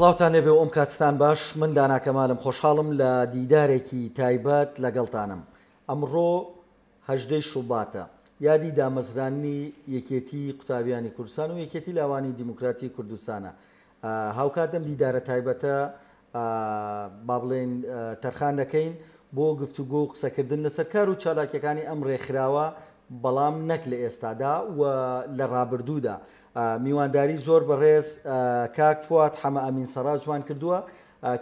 سڵاوتان لێبێ و ئەم کاتتان باش من دانا کەمالم خۆشحاڵم لە دیدارێکی تایبەت لەگەڵتانم ئەمڕۆ هەژدەی شوباتە یادی دامەزراننی یەکێتی قوتابیانی کوردستان و یەکێتی لاوانی دیموکراتی کوردستانە هاوکات ئەم دیدارە تایبەتە با بڵێین تەرخان دەکەین بۆ گفتوگۆ و قسەکردن لەسەر کار و چالاکیەکانی ئەم ڕێکخراوە بەڵام نەک لە ئێستادا و لە ڕابردوودا میوانداری زۆر بەڕێز کاک فواد حەمە ئەمین سەڕاجمان کردووە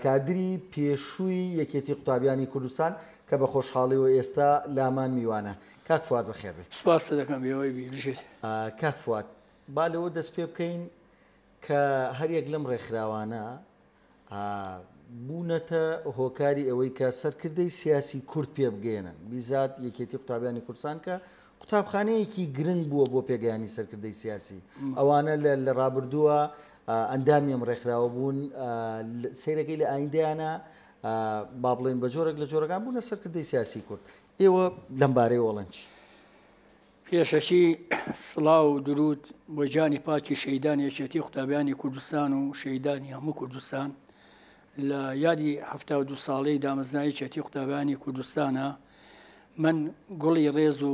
کادری پێشووی یەکێتی قوتابیانی کوردستان کە بە خۆشحاڵیەوە ئێستا لامان میوانە. کاک فواد بەخێر بێیت. سوپاست دەکەم ئێوەی بژیت. کاک فواد با لەوە دەست پێ بکەین کە هەریەک لەم ڕێکخراوانە بوونەتە هۆکاری ئەوەی کە سەرکردەی سیاسی کورد پێ بگەیەنن، بیزات یەکێتی قوتابیانی کوردستان کە قوتابخانەیەکی گرنگ بووە بۆ پێگەیانی سەرکردەی سیاسی ئەوانە لە ڕابردووە ئەندامی ئەم ڕێکخراوە بوون سەیرەکەی لە ئایندەیانە با بڵێن بە جۆرێک لە جۆرەکان بوونە سەرکردەی سیاسی کورد ئێوە لەم بارەیەوە ئەڵێن چی؟ پێشەکی سڵاو و دروود بۆ گیانی پاکی شەهیدانی یەکێتی قوتابیانی کوردستان و شەهیدانی هەموو کوردستان لە یادی 72 ساڵەی دامەزرانی یەکێتی قوتابیانی کوردستانە من گوڵی ڕێز و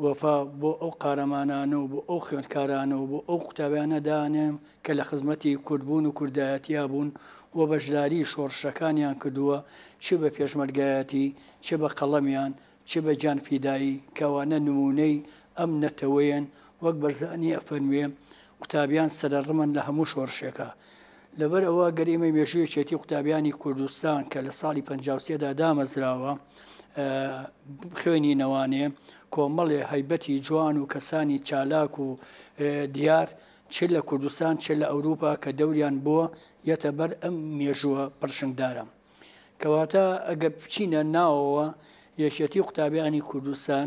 وەفا بۆ ئەو قارەمانانە و بۆ ئەو خوێندکارانە و بۆ ئەو قوتابیانە دانێم کە لە خزمەتی کوردبوون و کوردایەتیا بوون و بەشداری شۆڕشەکانیان کردووە چ بە پێشمەرگایەتی چ بە قەڵەمیان چ بە گیان فیدایی کە ئەوانە نموونەی ئەم نەتەوەیەن وەک بەرزانی ئەفەرموێ قوتابیان سەرەڕمن لە هەموو شۆڕشێکا لەبەر ئەوە گەر ئێمە مێژووی یەکێتی قوتابیانی کوردستان کە لە ساڵی 53 دا دامەزراوە بخوێنینەوانێ کۆمەڵێ هەیبەتی جوان و کەسانی چالاک و دیار چ لە کوردستان چ لە ئەوروپا کە دەوریان بووە یەتە بەر ئەم مێژووە پڕشنگدارە. کەواتە ئەگەر بچینە ناوەوە یەکێتی قوتابیانی کوردستان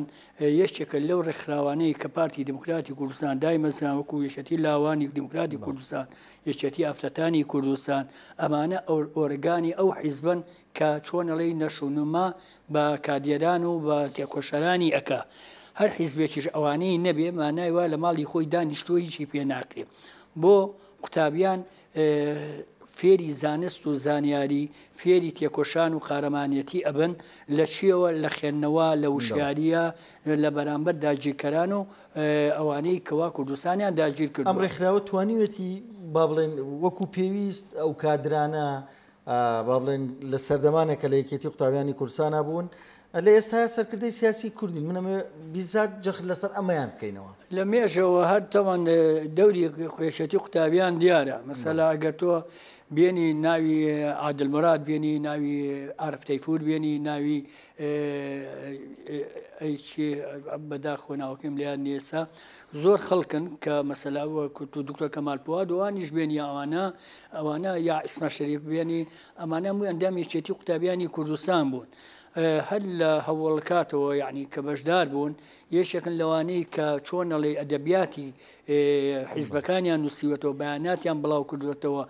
یەکێکە لەو ڕێکخراوانەی کە پارتی دیموکراتی کوردستان دایمەزران وەکو یەکێتی لاوانی دیموکراتی کوردستان یەکێتی ئافرەتانی کوردستان ئەمانە ئۆرگانی ئەو حیزبن کە چۆنەڵی نەشونما بە کادێران و بە تێکۆشەرانی ئەکا هەر حیزبێکیش ئەوانەی نەبێ مانای وا لە ماڵی خۆی دانیشتووە هیچی پێ ناکرێ بۆ قوتابیان فێری زانست و زانیاری، فێری تێکۆشان و قارەمانێتی ئەبن، لە چیەوە؟ لە خوێندنەوە، لە وشیارییە لە بەرامبەر داگیرکەران و ئەوانەی کەوا کوردستانیان داگیر کردووە. ئەم ڕێکخراوە توانیوێتی با بڵێین وەکو پێویست ئەو کادرانە با بڵێن لە سەردەمانێک کە لە یەکێتی قوتابیانی کوردستانا بوون لە ئێستایا سەرکردەی سیاسی کوردین من ئەمەوێ بیزات جەخت لەسەر ئەمەیان بکەینەوە. لە مێژەوە هەر تەوان دەوری یەکێتی قوتابیان دیارە مەسەلا ئەگەر تۆ بێنی ناوی عادل مراد بێنی ناوی عارف تەیفور بێنی ناوی بەداخەوە ناوەکەیم لە یاد نییە ئێستا زۆر خەڵکن کە مەسەلا وەکو تۆ دکتۆر کەمال پواد وانیش بێنی ئەوانە ئەوانە یا ئیسما شەریف بێنی ئەمانە هەمووی ئەندامی یەکێتی قوتابیانی کوردستان بوون هەر لە هەوڵکاتەوە یعنی کە بەشدار بوون یەکێکن لەوانەی کە چۆن ئەڵێ ئەدەبیاتی حیزبەکانیان نووسیوەتەوە بەیاناتیان بڵاو کردوێتەوە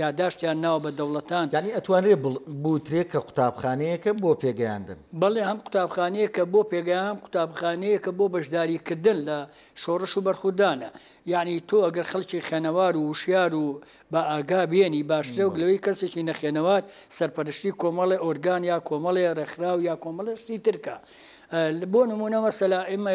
یاداشتیان ناوە بە دەوڵەتان. یانی ئەتوانرێ بوترێ کە قوتابخانەیەکە بۆ پێگەیاندن. بەڵێ هەم قوتابخانەیەکە بۆ پێگەیان هەم قوتابخانەیەکە بۆ بەشداری کردن لە شۆڕش و بەرخودانە. یانی تۆ ئەگەر خەڵکی خوێنەوار و وشیار و بە ئاگا بێنی باشترە وەک لەوەی کەسێکی نەخوێنەوار سەرپەرشتی کۆمەڵێ ئۆرگان یا کۆمەڵێ ڕێکخراو یا کۆمەڵێ شتی تر کا. بۆ نموونە مەسەلا ئێمە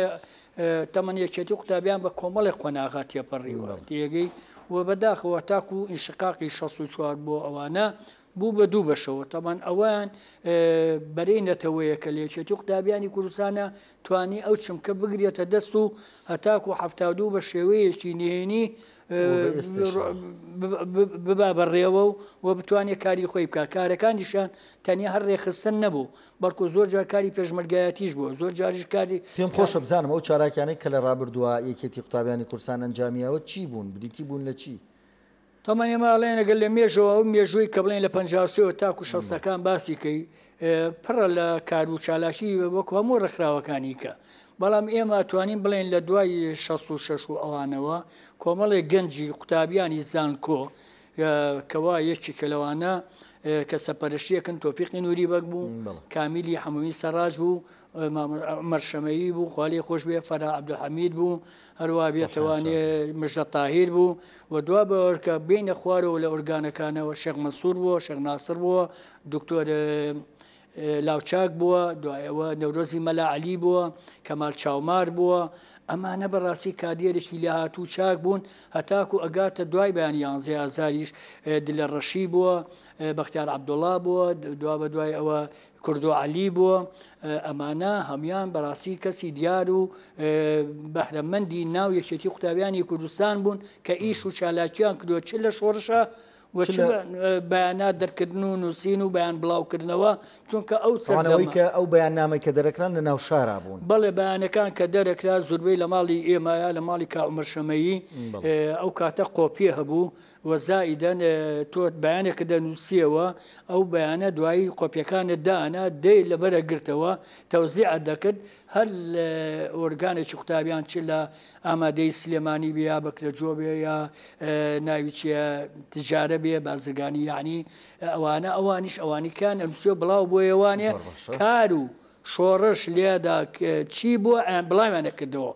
تەمەن یەکێتی قوتابیان بە کۆمەڵێک قۆناغا تێپەڕیوە تێگەی و بەداخەوە تاکو ئینشقاقی 64 بۆ ئەوانە بوو بە دوو بەشەوە تەمان ئەوان بەرەی نەتەوەیە کە لە یەکێتی قوتابیانی کوردستانە توانی ئەو چمکە بگرێتە دەست و هەتاکو 72 بە شێوەیەکی نهێنی ببا بەڕێوە و بتوانێت کاری خۆی بکە کارەکانیشیان تەنیا هەر ڕێخستن نەبوو بەڵکو زۆر جار کاری پێشمەرگایەتیش بووە، زۆر جاریش کاری. پێم خۆشە بزانم ئەو چالاکیانەی کە لە ڕابردووە یەکێتی قوتابیانی کوردستان ئەنجامیاوە چی بوون، بریتی بوون لە چی؟ تەمەن ئێمە ئەڵێن ئەگەر لە مێژەوە ئەو مێژووی کە بڵێن لە 53 ەوە تاکو شەستەکان باسی کەی پڕە لە کار و چالاکی وەکو هەموو ڕێکخراوەکانی کە بەڵام ئێمە توانین بڵێن لە دوای 66 و ئەوانەوە کۆمەڵێک گەنجی قوتابیانی زانکۆ کەوا یەکێکە لەوانە. کە سەپەرشتیەکن تۆفیقی نوری بەگ بوو، کامیلی حەمەمین سەڕاج بوو، عومەر شەمەیی بوو، خوا لێی خۆش بێ، فەرا عەبدولحەمید بوو، هەروا بێتەوانێ مژدە تاهیر بوو و دوا بە کە بێینە خوارەوە لە ئۆرگانەکانەوە شێخ مەنسوور بووە، شێخ ناسر بووە، دکتۆر لاوچاک بووە، دوای ئەوە نەورۆزی مەلا عەلی بووە، کەمال چاومار بووە، ئەمانە بەڕاستی کادێرێکی لێهاتوو چاک بوون هەتاکو ئەگاتە دوای بەیانی یانزەی ئازاریش دلە ڕەشی بووە، بەختیار عەبدوڵا بووە، دوا بە دوای ئەوە کوردۆ عەلی بووە، ئەمانە هەموان بەڕاستی کەسی دیار و بەهرەمەندی ناو یەکێتی قوتابیانی کوردستان بوون کە ئیش و چالاکیان کردووە چ لە شۆڕشە و چ بەیانات دەرکردن و نووسین و بەیان بڵاوکردنەوە چونکە ئەو سەردەمەی کە ئەو بەیاننامەی کە دەرەکران لە ناو شارا بوون. بەڵێ بەیانەکان کە دەرەکرا زوربەی لە ماڵی ئێمەیا لە ماڵی کا عومەر شەمەیی ئەو کاتە قۆپیە هەبوو و زائیدەن تۆ بەیانێکت دەنووسیەوە ئەو بەیانە دوایی قۆپیەکانت دانا دەی لەبەرە گرتەوە تەوزیعت دەکرد هەر ئۆرگانێکی قوتابیان چ لە ئامادەی سلێمانی بێ یا بەکرەجۆ بێ یا ناوی چیە تجارە بێ بازرگانی یعنی ئەوانە ئەوانیش ئەوانی کان ئەنووسێ بڵاو بۆیەوانێ کار و شۆڕش لێدا چی بووە ئەیان بڵاویان نەکردەوە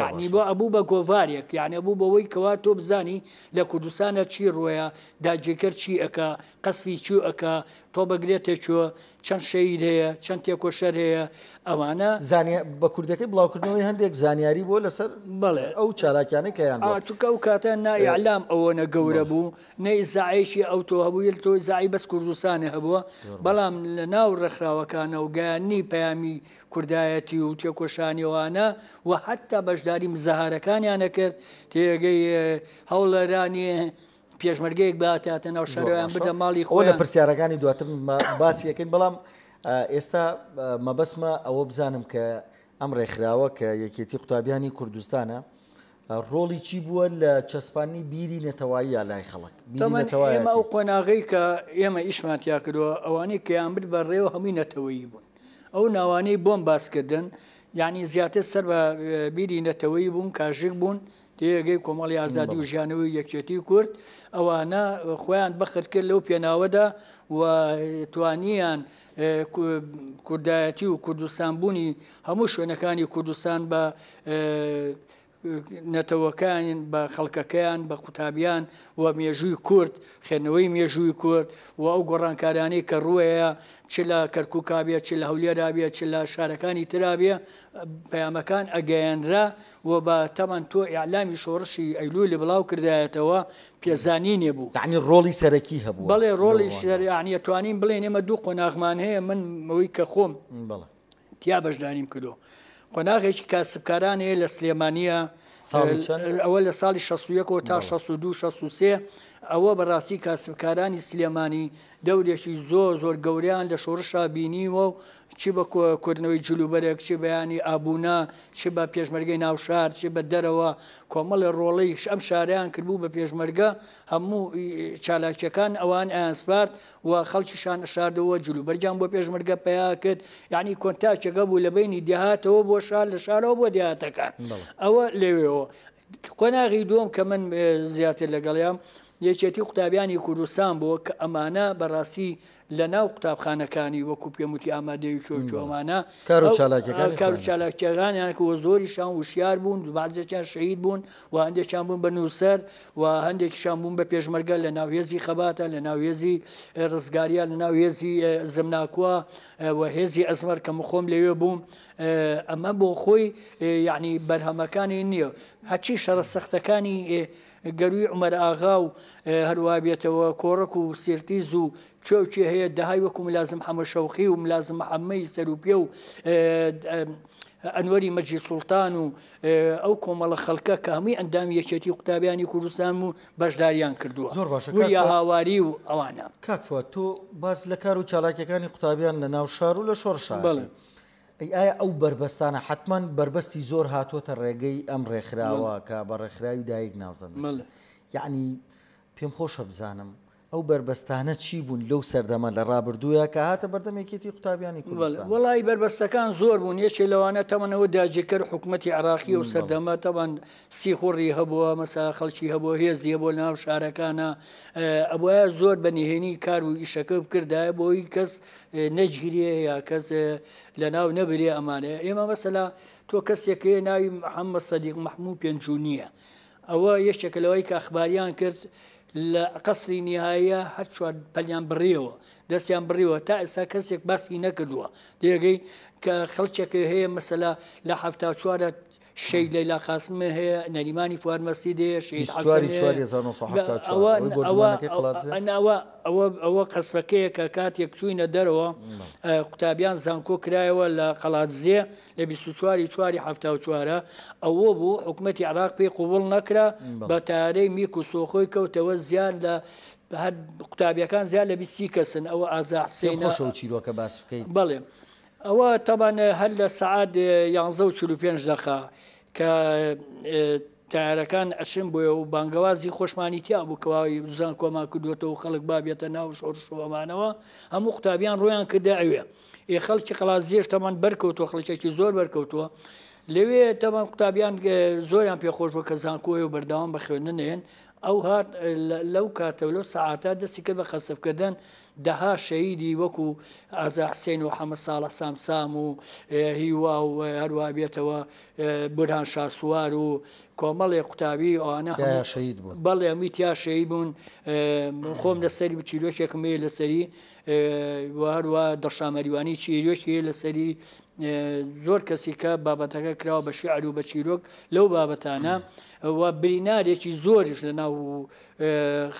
یعنی بۆ ئەبوو بە گۆڤارێک یعنی ئەبوو بەوەی کەوا تۆ بزانی لە کوردستانە چی ڕۆیە داگیرکەر چی ئەکا قەسفی چی ئەکا تۆ بەگرێتە کوێ چەند شەهید هەیە چەند تێکۆشەر هەیە ئەوانە. زانیا بە کوردەکەی بڵاوکردنەوەی هەندێک زانیاری بووە لەسەر بەڵێ ئەو چالاکیانەی کە هەیان بووە. چونکە ئەو کاتە نا ئیعلام ئەوەنە گەورە بوو نە ئیزاعەیەکی ئەوتۆ هەبوو یەک تۆ ئیزاعەی بەس کوردستانێ هەبووە بەڵام لە ناو ڕێکخراوەکانە و گەیاندنی پەیامی کوردایەتی و تێکۆشانی ئەوانە و حەتتا بەشداری مزەهارەکانیان ئەکرد تێگەی هەوڵەرانی پێشمەرگەیەک باتاتە ناو شارەوەیان بردە ماڵی خۆیان. ئەوە لە پرسیارەکانی دواتر باسی ئەکەین بەڵام ئێستا مەبەستمە ئەوە بزانم کە ئەم ڕێکخراوە کە یەکێتی قوتابیانی کوردستانە ڕۆڵی چی بووە لە چەسپاندنی بیری نەتەواییە لای خەڵک ئێمە ئەو قۆناغەی کە ئێمە ئیشمان تیا کردووە ئەوانەی کەیان برد بە ڕێوە هەمووی نەتەوەیی بوون ئەو ناوانەی بۆم باسکردن یعنی زیاتر سەر بە بیری نەتەوەیی بوون کاژێک بوون تێگەی کۆمەڵی ئازادی و ژیانەوەی یەکێتی کورد ئەوانە خۆیان بەخت کرد لەو پێناوەدا و توانیان کوردایەتی و کوردستانبوونی هەموو شوێنەکانی کوردستان بە نەتەوەکان بە خەڵکەکەیان بە قوتابیان و مێژووی کورد خوێندنەوەی مێژووی کورد و ئەو گۆڕانکاریانەی کە ڕووەیە چ لە کەرکووکا بێ چ لە هەولێرا بێ چ لە شارەکانی ترا بێ پەیامەکان ئەگەیەنرا و بە تەمان تۆ ئیعلامی شۆڕشی ئەیلولی بڵاو کردایەتەوە پێزانینێ بوو. یەعنی ڕۆڵی سەرەکی هەبووە. بەڵێ ڕۆڵی سەر یەعنی ئەتوانین بڵێین ئێمە دوو قۆناغمان هەیە من ئەوەی کە خۆم بەڵێ. تیا بەشداریم کردووە قۆناغێکی کاسبکاران هەیە لە سلێمانییە ساڵی چەند؟ ئەوە لە ساڵی 61 ەوە تا 62 63 ئەوە بەڕاستی کاسبکارانی سلێمانی دەورێکی زۆر زۆر گەورەیان لە شۆڕشا بینیوە و چ بە کۆکردنەوەی جلوبەرگ، چ بەیانی ئابوونە، چ بە پێشمەرگەی ناو شار، چ بە دەرەوە، کۆمەڵێ ڕۆڵەی ئەم شارەیان کردبوو بە پێشمەرگە، هەموو چالاکییەکان ئەوان ئەیانسپارد و خەڵکیشان ئەشاردەوە، جلوبەرگیان بۆ پێشمەرگە پەیا کرد، یانی کۆنتاکێک هەبوو لە بەینی دێهاتەوە بۆ شار، لە شارەوە بۆ دێهاتەکان. ئەوە لەوێوە. قۆناغی دووەم کە من زیاتر لەگەڵیام یەکێتی قوتابیانی کوردستان بووە کە ئەمانە بەڕاستی لە ناو قوتابخانەکانی وەکو پێم وتی ئامادەی چۆ ئەمانە کار و چالاکیەکانی کار و چالاکیەکانیان کە زۆریشان وشیار بوون بەعزێکیان شەهید بوون و هەندێکیان بوون بە نووسەر و هەندێکیشان بوون بە پێشمەرگە لە ناو هێزی خەباتە لە ناو هێزی ڕزگاریە لە ناو هێزی زمناکوە و هێزی ئەزمەر کە من خۆم لەوێ بووم ئەمە بۆ خۆی یعنی بەرهەمەکانی نییە هەرچی شەڕە سەختەکانی گەروی عومەر ئاغا و هەروا بێتەوە کۆڕەک و سێرتیز و کوێ و کوێ هەیە دەهای وەکو ملازم حەمە شەوقی و ملازم محەممەی سەروپێ و ئەنوەری مەجید سوڵتان و ئەو کۆمەڵە خەڵکە کە هەمووی ئەندامی یەکێتی قوتابیانی کوردستان و بەشداریان کردووە زۆر باشە وریا هاواری و ئەوانە. کاک فواد تۆ باس لە کار و چالاکیەکانی قوتابیان لە ناو شار و لە شۆڕشا بەڵێ. ئەی ئایا ئەو بەربەستانە حەتمەن بەربەستی زۆر هاتووەتە ڕێگەی ئەم ڕێکخراوە کە بە ڕێکخراوی دایک ناوزەند دەکرێت. یەعنی پێم خۆشە بزانم. ئەو بەربەستانە چی بوون لەو سەردەمە لە ڕابردوویا کە هاتە بەردەم یەکێتی قوتابیانی کوردستان؟ وەڵایی بەربەستەکان زۆر بوون، یەکێ لەوانە تەبعەن ئەوە داگیرکەر حکومەتی عێراقی ئەو سەردەمە تەبعەن سیخوڕی هەبووە، مەسا خەڵکی هەبووە، هێزی هەبووە لەناو شارەکانە، ئەبوایە زۆر بە نهێنی کار و ئیشەکە بکردایە بۆی کەس نەگیرێ یا کەس لەناو نەبرێ ئەمانەیە. ئێمە مەسەلا تۆ کەسێک هەیە ناوی محەممەد سەدیق مەحموو پێنجونییە، ئەوە یەکێکە لەوەی کە ئەخباریان کرد لە قەسری نیهاییە هەر چوار پەلیان بڕیەوە دەستیان بڕیوە تا ئێستا کەسێک باسی نەکردووە دێگەی کە خەڵکێک هەیە مەسەلا لە حەفتا چوارە شەهید لەیلا قاسم هەیە نەریمانی فواد مەسید هەیە شەهید بیست چواری حەسەن هەیە چواری 1974 ئەوە ئەوەی ئەوە بۆردومانەکەی قەڵادزێ ئەوە ئەوە ئەوە قەسفەکەیە کە کاتێک چووینە دەرەوە قوتابیان زانکۆ کرایەوە لە قەڵادزێ لە 24 ی چواری 74 ئەوە بوو حکومەتی عێراق پێی قبوڵ نەکرا بە تارەی میک و سۆخۆی کەوتەوە زیاد لە هەر قوتابیەکان زیاد لە 20 کەسن ئەوە ئازا پێم حسێنە خۆشە ئەو چیرۆکە باس بکەیت. بەڵێ ئەوە تەبان هەر لە سەعات یانزە و 45 دەقە کە تایارەکان ئەچن بۆیە و بانگەوازی خۆشمانی تیا بوو کەوا زانکۆمان کردوێتەوە و خەڵک با بێتە ناو شۆڕش و ئەمانەوە هەموو قوتابیان ڕویان کردە ئەوێ ئێ خەڵکی قەڵادزێش تەمان بەرکەوتووە خەڵکێکی زۆر بەرکەوتووە لەوێ تەمان قوتابیان زۆریان پێخۆش بوو کە زانکۆیە و بەردەوام بە خوێندن نێن ئەو هات لەو کاتە و لەو سەعاتە دەستی کرد بە قەسفکردن دەها شەهیدی وەکو ئازا حسێن و حەمە ساڵح سامسام و هیوا و هەروە بێتەوە بورهان شاسوار و کۆمەڵێ قوتابی ئەوانە تیایا شەهید بوون. بەڵێ هەمووی تیا شەهید بوون خۆم لەسەری چیرۆکێکم هەیە لەسەری و هەروە دڵشا مەریوانی چیرۆکی هەیە لەسەری زۆر کەسی کە بابەتەکە کراوە بە شیعر و بە چیرۆک لەو بابەتانە و برینارێکی زۆریش لە ناو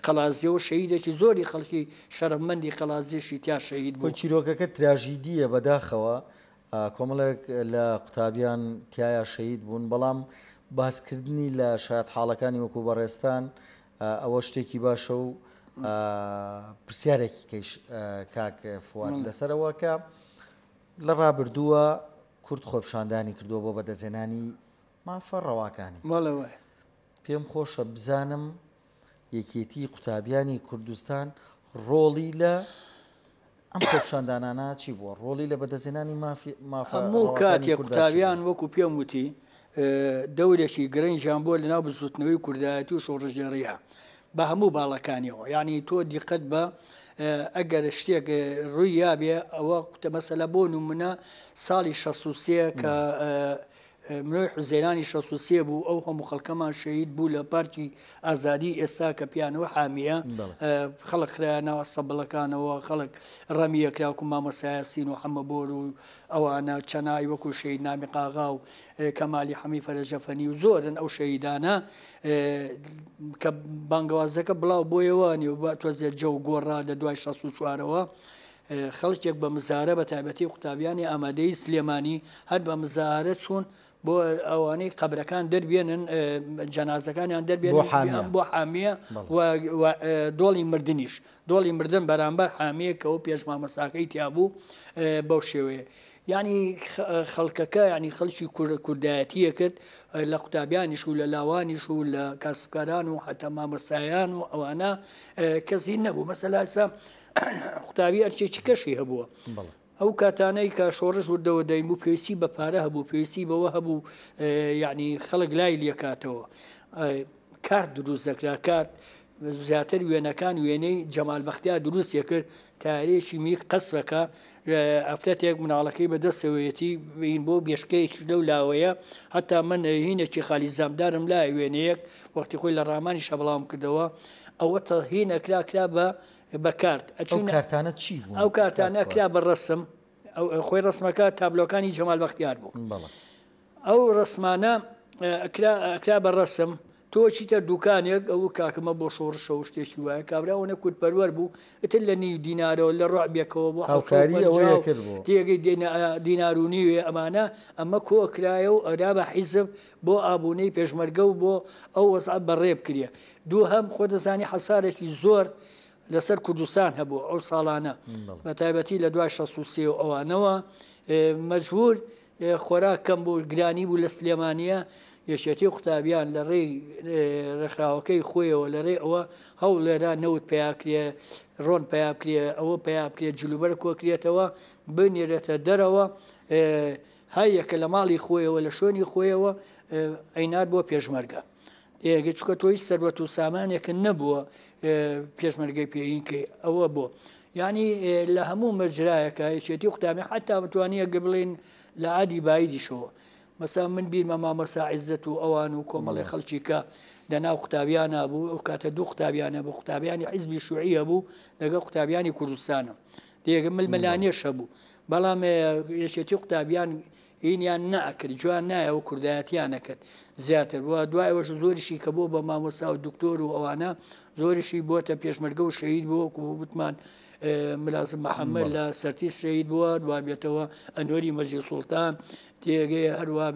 قەڵازیەوە شەهیدێکی زۆری خەڵکی شەرەفمەندی قەڵازیشی تیا شەهید خۆی بوو. چیرۆکەکە تراژیدییە بەداخەوە کۆمەڵێک لە قوتابیان تیایا شەهید بوون بەڵام باسکردنی لە شایەتحاڵەکانی وەکو بەڕێزتان ئەوە شتێکی باشە و پرسیارێکی کەیش کاک فواد لەسەرەوە کە لە ڕابردووە کورد خۆپیشاندانی کردووە بۆ بەدەستهێنانی مافە ڕەواکانی. بەڵێ وایە. پێم خۆشە بزانم یەکێتی قوتابیانی کوردستان ڕۆڵی لە ئەم خۆپیشاندانانە چی بووە؟ ڕۆڵی لە بەدەستهێنانی مافی مافە هەموو ڕەواکانی کاتێک کورددا چی قوتابیان بووە؟ وەکو پێم وتی دەورێکی گرنگیان بووە لەناو بزووتنەوەی کوردایەتی و شۆڕشگێڕییە بە هەموو باڵەکانیەوە یعنی تۆ دیقەت بە ئەگەر شتێک ڕووی یابێ ئەوە قوتە مەسەلە بۆ نمونە ساڵی 63 کە نۆی حوزەیرانی 63 بوو ئەو هەموو خەڵکەمان شەهید بوو لە پارکی ئازادی ئێستا کە پیانەوە حامیە خەڵک خرایە ناو سەبڵەکانەوە خەڵک ڕەمیە کراکو مامۆستا یاسین و حەمە بۆر و ئەوانە چەنای وەکو شەهید نامی قاغا و کەمالی حەمی فەرەجەفەنی و زۆرن ئەو شەهیدانە کە بانگەوازەکە بڵاو بۆیەوە نیو بە تۆزێ جەو گۆڕا لە دوای 64ەوە خەڵکێک بە مزارە بە تایبەتی قوتابیانی ئامادەی سلێمانی هەر بە مزارە چوون بۆ ئەوانەی قەبرەکان دەربێنن جەنازەکانیان دەربێنن بۆ حامیە و دۆڵی مردنیش دۆڵی مردن بەرامبەر حامیە کە ئەو پێش مامۆستاکەی تیا بوو بەو شێوەیە یعنی خەڵکەکە ینی خەڵکی کوردایەتیە کرد لە قوتابیانیش و لە لاوانیش و لە کاسبکاران و حتا مامۆستایان و ئەوانە کەسی نەبوو مەسەلاسە قوتابی ئەرچێکی کەشی هەبووە. ئەو کاتانەی کە شۆڕش وردەوە دەین بوو پێویستی بە پارە هەبوو پێویستی بەوە هەبوو یعنی خەڵک لای لێکاتەوە کارت دروست دەکرا کارت زیاتر وێنەکان وێنەی جەمال بەختیار دروستی کرد تارێکی میک قەسرەکە ئەفتەتێک مناڵەکەی بەدەستەوەیەتی بین بۆ بێشکەیەکی لەو لاوەیە هەتا من هینێکی خالی زامدارم لای وێنەیەک وەختی خۆی لە ڕامانی شەبڵاوم کردەوە ئەوە تەهینە کرا کرا بە بە کارت ئەو کارتانە چی بوون؟ ئەو کارتانە کرا بە ڕەسم خۆی ڕسمەکە تابلۆکانی جەمال بەختیار بوو ئەو ڕسمانە کرا بە ڕسم تۆ چیتە دوکانێک ئەو کاکمە بۆ شۆڕشە و شتێکی وایە کابرا ئەوەنە کوردپەروەر بوو ئیتر لە نیو دینارەوە لە ڕعبێکەوە بۆ هاوکاری ئەوەیە کرد بوو تێگەی دینار و نیوێ ئەمانە ئەمە کۆکرایە و ئەرا بە حیزب بۆ ئابوونەی پێشمەرگە و بۆ ئەو وەزعە بەڕێ بکرێ. دووهەم، خۆت دەزانی حەسارێکی زۆر لەسەر کوردستان هەبوو ئەو ساڵانە، بە تایبەتی لە دوای 63 و ئەوانەوە مەجبوور خۆراک کەم بوو، گرانی بوو لە سلێمانییە. یەکێتی قوتابیان لە ڕێی ڕێکخراوەکەی خۆیەوە لە ڕێی ئەوە هەوڵێرا نەوت پیاکرێ، ڕۆن پیا بکرێ، ئەوە پیا بکرێ، جلوبەرگ کۆکرێتەوە بنێرێتە دەرەوە، هەر یەکە لە ماڵی خۆیەوە لە شوێنی خۆیەوە ئەینار بۆ پێشمەرگە. ئێگە چکە تۆی سەروەت و سامانێکە نەبووە پێشمەرگەی پێینکەی ئەوە بۆ. یعنی لە هەموو مەجرایەکە یەکێتی قوتابی حتا بتوانیە گە بڵێن لە عادی بایدیشەوە مەسا من بیرمە مامۆستا عیزەت و ئەوان و کۆمەڵی خەڵکی کە لە ناو قوتابیانە بوو ئەو کاتە دوو قوتابیانە بوو قوتابیانی حیزبی شوعی هەبوو لەگەڵ قوتابیانی کوردستانە دێگە ململانێش هەبوو بەڵام یەکێتی قوتابیان هینیان نەئەکرد جوان نایەوە کوردایەتیان نەکرد زیاتر وە دوای ئەوەش زۆریشی کە بۆ بە مامۆستا و دکتۆر و ئەوانە زۆریشی بۆتە پێشمەرگە و شەهید بووە وەکو وتمان ملازم محەممەد لە سەرتی شەهید بووە دوابێتەوە ئەنوەری مەجید سوڵتان تێگەی هەروا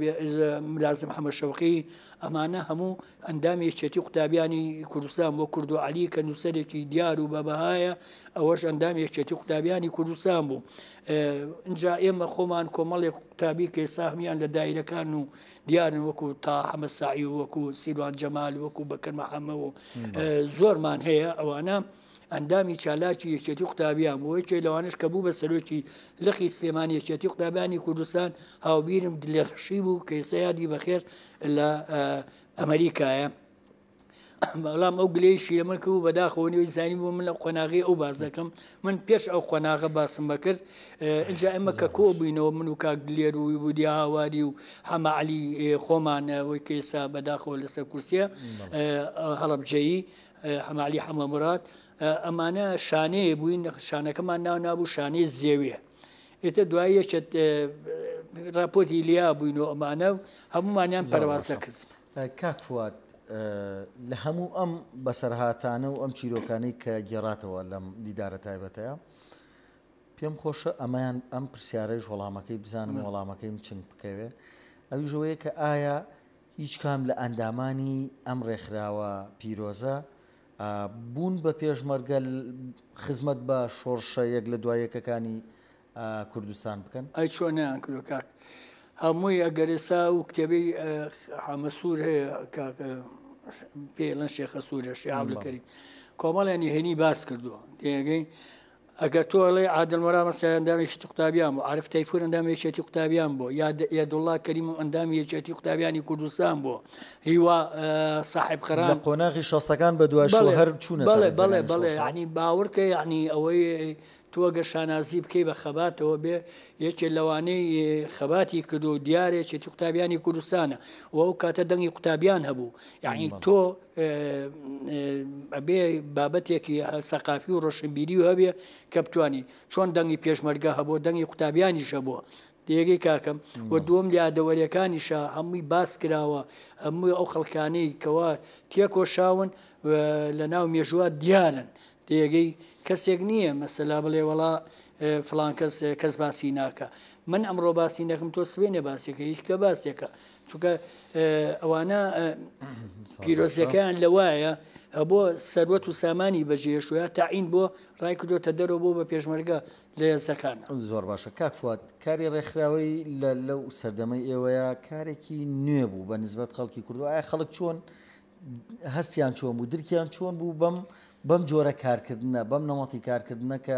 ملازم حەمە شەوقی ئەمانە هەموو ئەندامی یەکێتی قوتابیانی کوردستان بۆ کوردو عەلی کە نووسەرێکی دیار و بەبەهایە ئەوەش ئەندامی یەکێتی قوتابیانی کوردستان بوو اینجا ئێمە خۆمان کۆمەڵێک قوتابی کە ئێستا هەموویان لە دایرەکان و دیارن وەکو تا حەمە ساعی و وەکو سیروان جەمال وەکو بەکر محەمە و زۆرمان هەیە ئەوانە ئەندامی چالاکی یەکێتی قوتابیان بوو، یەکێک لەوانەش کە بوو بە سەرۆکی لقی سلێمانی یەکێتی قوتابیانی کوردستان هاوبیرم دلێرڕەشی بوو کە ئێستا یادی بەخێر لە ئەمریکایە. بەڵام ئەو گلەیشی لە من کرد بەداخەوە نوێی زانی بوو من لە قۆناغی ئەو باس دەکەم من پێش ئەو قۆناغە باسم بەکرد اینجا ئێمە کە کۆ بووینەوە من و کاک دلێر و بودیا هاواری و حەمە عەلی خۆمان ئەوەی کە ئێستا بەداخەوە لەسەر کورسیە هەڵەبجەیی حەمە عەلی حەمە موراد ئەمانە شانەیە بووین شانەکەمان ناو نابوو شانەی زێوێ ئێتە دوایی یەکێت راپۆرتی لیا بووین و ئەمانە و هەمومانیان پەروازە کرد. کاک فواد لە هەموو ئەم بەسەرهاتانە و ئەم چیرۆکانەی کە گێڕاتەوە لەم دیدارە تایبەتەیە پێم خۆشە ئەمەیان ئەم پرسیارەیش وەڵامەکەی بزانم وەڵامەکەیم چنگ بکەوێ ئەویش ئەوەیە کە ئایا هیچ کام لە ئەندامانی ئەم ڕێکخراوە پیرۆزە بوون بە پێشمەرگە خزمەت بە شۆڕشە یەک لە دوای یەکەکانی کوردستان بکەن؟ ئەی چۆن نەیان کردوە کاک هەمووی ئەگەر ئێستا ئەو کتێبەی حەمە سوور هەیە کاک پێی ئەڵێن شێخە سوورە شێخ عەبدولکەریم کۆمەڵیان نهێنی باس کردووە تێگەی ئەگەر تۆ ئەڵێی عادل موراد مەسەلەن ئەندامی یەکێتی قوتابیان بوو، عارف تەیفور ئەندامی یەکێتی قوتابیان بوو، یادوڵڵا کەریم ئەندامی یەکێتی قوتابیانی کوردستان بوو، هیوا ساحێب قەران. لە قۆناغی شەستەکان بە دوایشەوە هەر چوونەتە بەڵێ بەڵێ بەڵێ یانی باوەڕکە یانی ئەوەی تۆ گەر شانازی بکەی بە خەباتەوە بێ یەکێ لەوانەی خەباتی کردو دیارە یەکێتی قوتابیانی کوردستانە و ئەو کاتە دەنگی قوتابیان هەبوو یانی تۆ ئەبێ بابەتێکی سەقافی و ڕۆشنبیری و هەبێ کە بتانی چۆن دەنگی پێشمەرگە هەبوو دەنگی قوتابیانیش هەبووە دێگەی کاکەم و دووەم یادەوەریەکانیشە هەمووی باس کراوە هەمووی ئەو خەڵکانەی کەوا تێکۆشاون لە ناو مێژووە دیارن دێگەی کەسێک نییە مەسەلا بڵێ وەڵا فلان کەس کەس باسی ناکە من ئەمڕۆ باسی نەکەم تۆ سوێنێ باسێکە هیچ کە باسێکە چونکە ئەوانە پیرۆزیەکەیان لەوایە بۆ سەروەت و سامانی بەجێهێشتوە تاعین بۆ ڕای کردۆتە دەرەوە بۆ بە پێشمەرگە لە هێزەکان. زۆر باشە کاک فواد کاری ڕێکخراوەی لە لەو سەردەمەی ئێوەیە کارێکی نوێ بوو بە نسبەت خەڵکی کوردو ئایا خەڵک چۆن هەستیان چۆن بوو درکیان چۆن بوو بەم بەم جۆرە کارکردنە بەم نەمەتی کارکردنە کە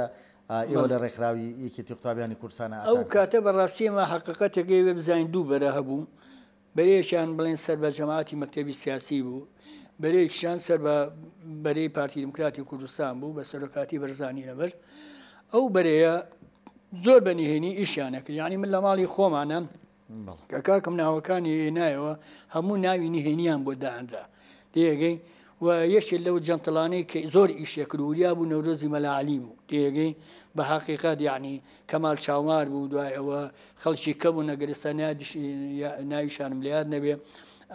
ئێوە لە ڕێکخراوی یەکێتی قوتابیانی کوردستان ئەو کاتە بەڕاستی ئێمە حەقیقەتێک ئەوێ بزانین دوو بەرە هەبوو بەرەیەکیان بڵێن سەر بە جەماعەتی مەکتەبی سیاسی بوو بەرەیەکیشان سەر بە بەرەی پارتی دیموکراتی کوردستان بوو بە سەرۆکاتی بەرزانی نەمر ئەو بەرەیە زۆر بە نهێنی ئیشیان نەکرد یعنی من لە ماڵی خۆمانە کە کاکم ناوەکانی هێنایەوە هەموو ناوی نهێنیان بۆ دانرا تێگەی و یەکێ لەو جەنتڵانەی کە زۆر ئیشێ کرد وریا بوو نەورۆزی مەلا عەلی بوو تێگەی بە حەقیقەت یعنی کەمال چاومار بوو دوای ئەوە خەڵکی کە بوو نەگەر ئێستا ناویشانم لە یاد نەبێ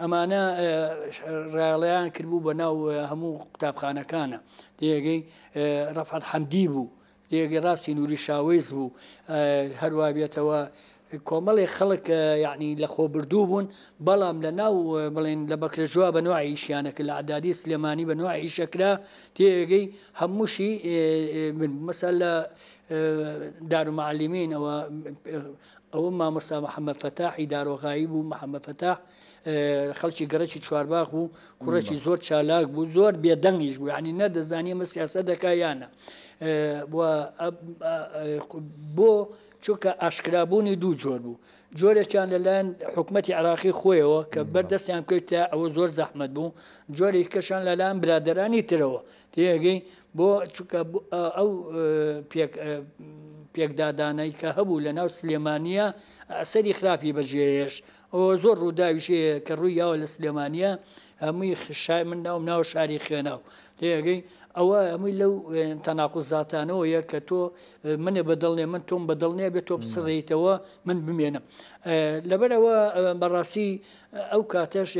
ئەمانە ڕایەڵیان کردبوو بە ناو هەموو قوتابخانەکانە تێگەی ڕەفعەت حەمدی بوو جێگەی ڕاستی نوری شاوەیس بوو هەروا بێتەوە کۆمەڵێک خەڵک یعنی لە خۆبردوو بوون بەڵام لە ناو بڵێن لە بەکرەجوا بە نوع ئیشیانەکە لە عدادی سلێمانی بە نوع ئیشەکرا تێگەی هەمووشی من مەسەل لە دارومعلمین ئەوە ئەوە مامۆستا محەممەد فەتاحی دارۆغایی بوو محەممەد فەتاح خەڵکی گەڕەکی چوارباخ بوو کوڕێکی زۆر چالاک بوو زۆر بێدەنگیش بوو یعنی نەدەزانی ئەمە سیاسەت دەکا یانە بۆ چونکە ئاشکرابوونی دوو جۆر بوو جۆرێکیان لەلایەن حکومەتی عراقی خۆیەوە کە بەردەستیان بکەویتە ئەوە زۆر زەحمەت بوو جۆرێکی کەشان لەلایەن برادەرانی ترەوە تێگەی بۆ چونکە ئەو پێکدادانەی کە هەبوو لە ناو سلێمانیە ئەسەری خراپی بەجێهێشت ئەوە زۆر ڕووداویش هەیە کە ڕووی یاوە لە سلێمانیە هەمووی شار من ناوم ناوە شاری خوێناو تێگەی ئەوە هەمووی لەو تەناقوزاتانەوەیە کە تۆ منێ بەدڵ نیە من تۆم بەدڵ نیە بێت تۆ بسڕیتەوە من بمێنم لەبەرەوە بەڕاستی ئەو کاتەش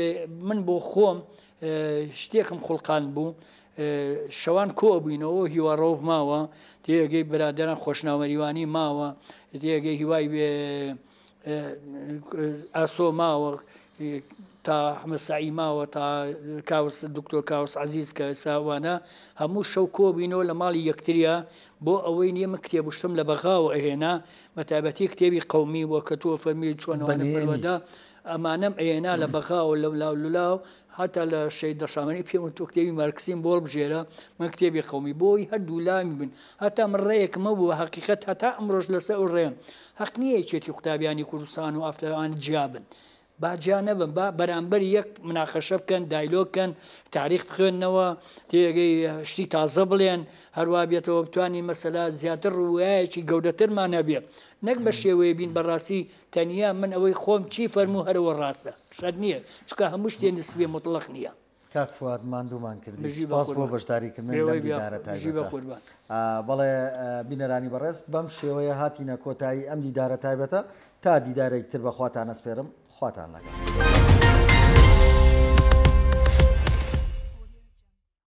من بۆ خۆم شتێکم خوڵقان بوو شەوان کۆ بووینەوە هیوا ڕەوف ماوە تێگەی برادران خۆشناوەریوانی ماوە تێگەی هیوای ئاسۆ ماوە تا حمە سەعی ماوە تا کاوس دکتۆر کاوس عزیز کە ساوانە هەموو شەو کۆبینەوە لە ماڵی یەکتریا بۆ ئەوەی نییە من کتێب شتم لە بەغاوە ئەهێنا بە تایبەتی کتێبی قومی بۆ کە تۆ فەرمی چۆنەوانە پەروەردە ئەمانەم ئەیەنا لە بەغاوە لەو لاو لولاو هەتا لە شەید دەشامەنی پێم وت تۆ کتێبی مارکسیم بۆ هەڵبژێرە من کتێبی قەومی بۆی هەردوو لامی بن هەتا من ڕێیەکم هەبوو هەقیقەت هەتا ئەمڕۆش لەسەر ئەو ڕێم هەق نییە یەکێتی قوتابیانی کوردستان و ئەفتەوان جیا بن با جیا نەبن با بەرامبەر یەک مناقەشە بکەن دایلۆگ کەن تاریخ بخوێندنەوە تێگەی شتی تازە بڵێن هەروە بێتەوە بتوانین مەسەلا زیاتر ڕووایەکی گەورەترمان هەبێ نەک بە شێوەیە بین بەڕاستی تەنیا من ئەوەی خۆم چی فەرموو هەرەوە ڕاستە شەرت نییە چونکە هەموو شتێ نسبیە موتڵەق نییە. کاک فواد ماندوومان کردی سپاس بۆ بەشداری کردن لەم دیدارە تایبەتە. بەڵێ بینەرانی بەڕێز بەم شێوەیە هاتینە کۆتایی ئەم دیدارە تایبەتە تا دیدارێکی تر بە خواتان ئەسپێرم خواتان لەگەڵ.